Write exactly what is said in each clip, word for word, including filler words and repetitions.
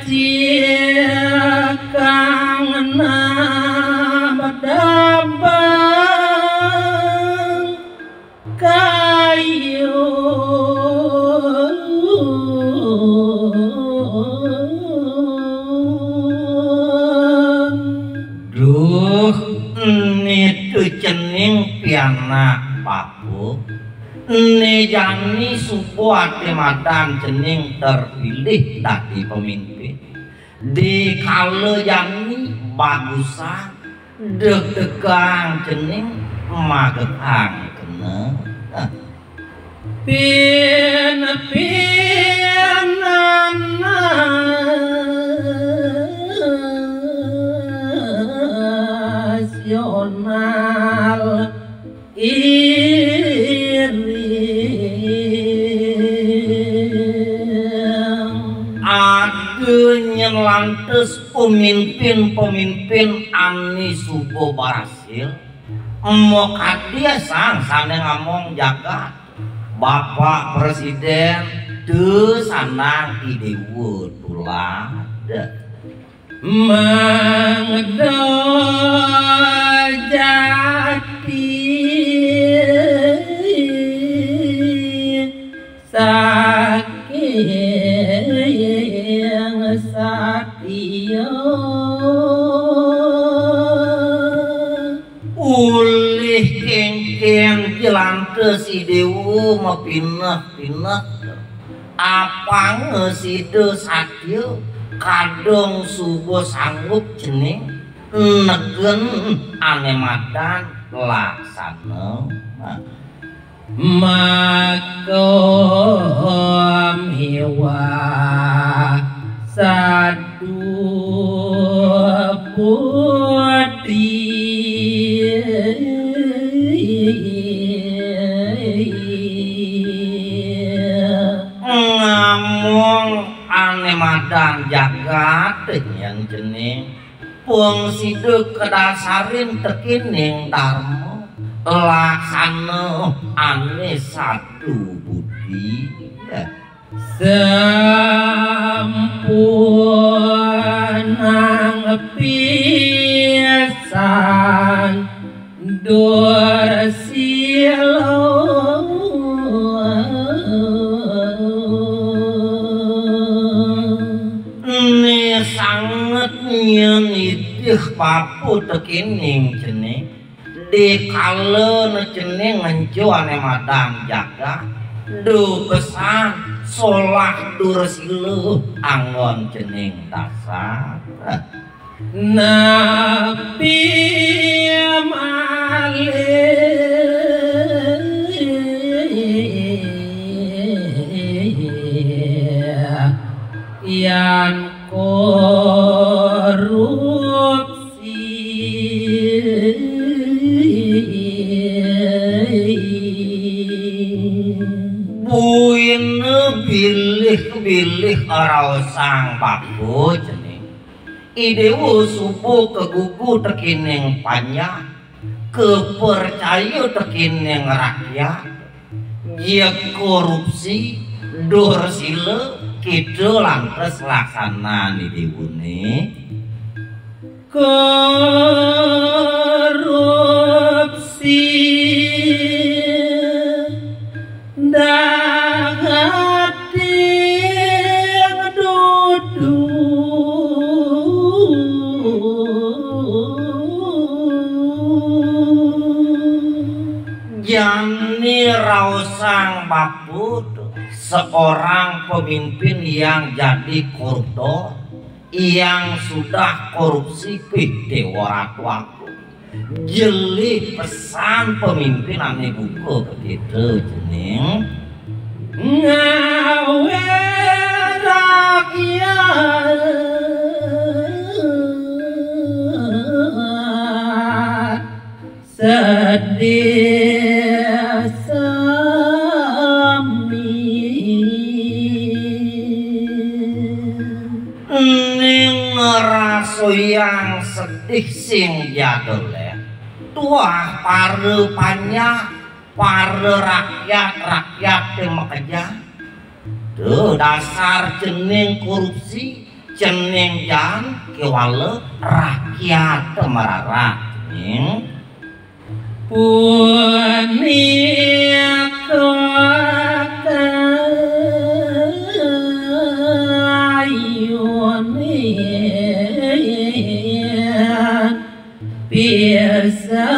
Becik kang nabedabang kayu. Duh, nitu cening pianak bapa. Né jani suba ati madan cening terpilih dadi pemimpin. Dikala jani bagusan deg-degan cening magegang kena. Pin-pinan nasional iring. Ada nyén lantas pemimpin-pemimpin ané suba barasil, makadi sang sané ngamong jagat. Bapak Presiden, teu sandang I Déwa tulad. Mangda jati saking satia. Ulih kénkén jelanta I Déwa mapineh-pineh. Apanga sida satia, kadung suba sanggup cening negen ané madan laksana. Maka miwah sadu budi. Ngamong ané madan jagat nyén cening. Pang sida kadasarin tekéning darma, laksana ané sadu budi. Sampunang pisan Dursila. Né sanget nyén idih bapa tekéning cening. Dikala né cening ngenco ané madan jagat, duh pesan solah Dursila anggon cening dasar. Napi malih yan korupsi? Buina bilih-bilih raosang bapa cening. I Déwa suba kagugu tekéning panjak, kapercaya tekéning rakyat, jeg korupsi, Dursila, kéto lantas laksanan I Déwané. Korupsi. Dagating dudu. Jani raosang bapa, seorang pemimpin yang jadi koruptor, yang sudah korupsi, pih Déwa Ratu Agung. Jelih pesan pemimpin ané buka ka kita, cening. Ngawé rakyat sedih sami. Ning ngrasoyang sedih sing jaga leh. Tuah para panjak, para rakyat, rakyat sing makejang. Tuh dasar cening korupsi, cening jaan, kéwala rakyat mararat, cening. Punika kayunin pisan.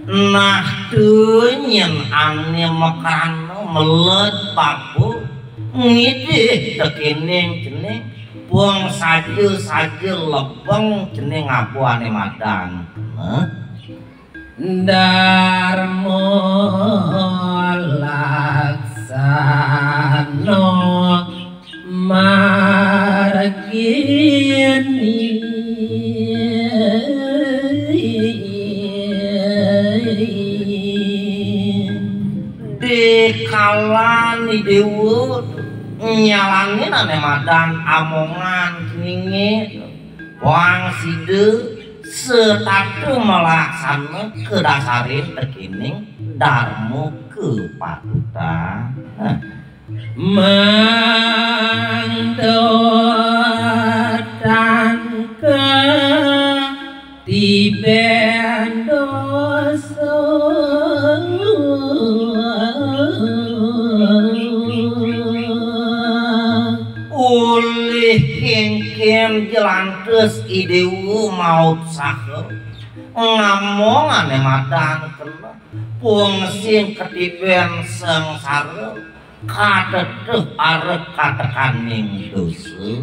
Nah, tuh nyén ané makrana meled bapa ngidih tekéning cening, pang saja-saja lebeng cening ngaba ané madan. Nah. Darma laksana margini. Dikala Ni Déwa nyalanin ané madan amongan ceningé, wang sida setata malaksana kadasarin tekéning darma kapatutan. Nah. Mangda tan katibén dosa. Olih kénkén ja lantas I Déwa mautsaha ngamong ané madan kena, pang sing katibén sangsara, kateteh arep katekaning dosa.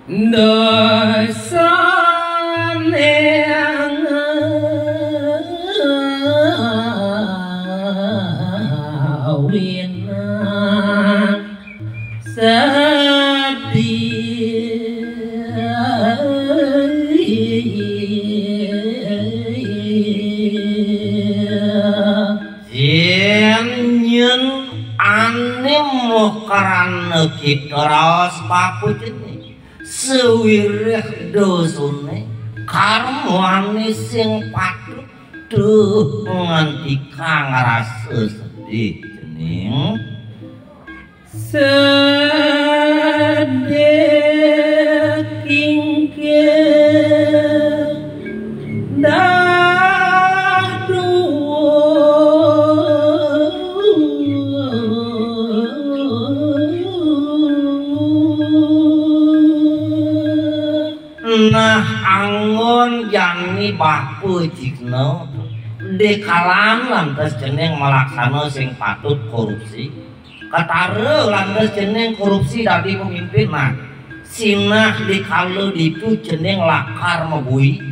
Dosa ning wina sedih. Yén nyén ané makrana kita raos bapa cening, sawiréh dosané, karmané sing patut, duh, ngantika ngrasa sedih cening. Sedih kingking dah duwung. Nah, anggon jani bapa cihna, dikalan lantas cening malaksana sing patut korupsi. Ketara lantas cening korupsi dadi pemimpin. Nah, sinah dikala ditu cening lakar mabui,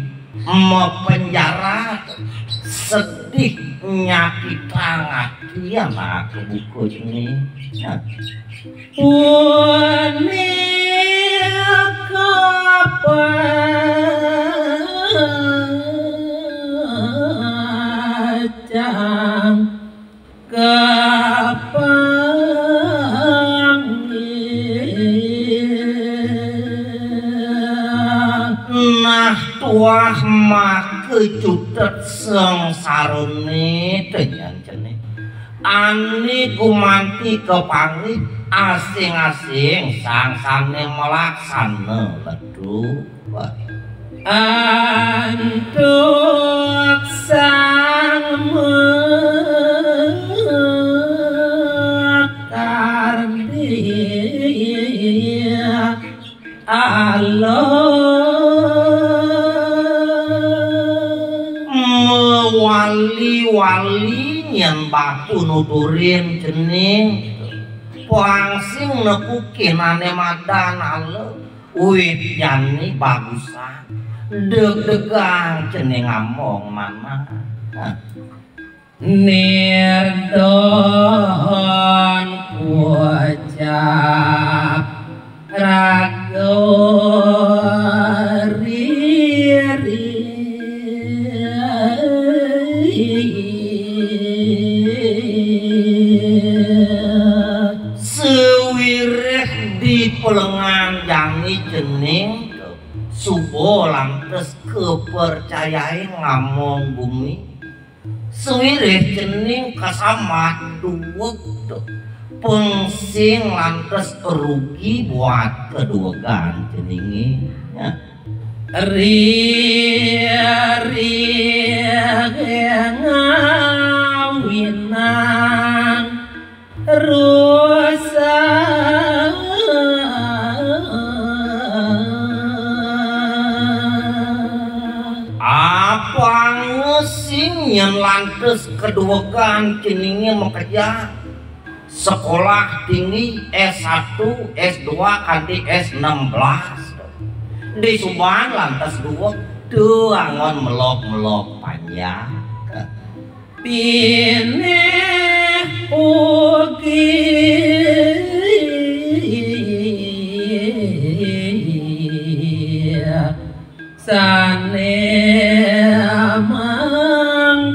mapenjara, sedih, nyakitang ati, anak buku cening. Nah. Punika pacang kapanggih. Nah, tuah maka cutet sangsarané tenyan cening. Ané gumanti kapanggih asing-asing sang sané malaksana ledu. Antuk sang mekar di Allah. Mewali-wali nyén bapa nuturin cening. Pang sing nekukin ané madan ala. Wit jani bagusan. Deg-degan cening ngamong manah. Nirdon kucap raga riri. Sawiréh di pelengan Tangi cening suba lantas kapercayain ngamong bumi. Sawireh cening kasambat duweg to, pang sing lantas rugi buat kaduwegan ceningé. Ri, ri, ngawinang rusak. Apang sing nyén lantas kaduwegan ceningé makejang. Sekolah tinggi S satu, S dua kanti S enam belas. Disubané lantas duweg, to anggon melog-melog panjang. Pinih ugi sané mangkin.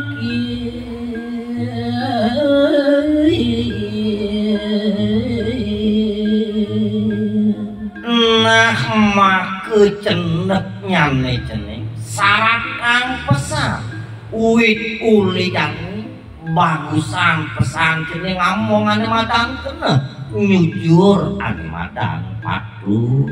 Nah, maka ceneknyané cening saratang pesan. Wit uli jani bagusan pesan cening ngamong ané madan keneh, nyujur ané madan patut.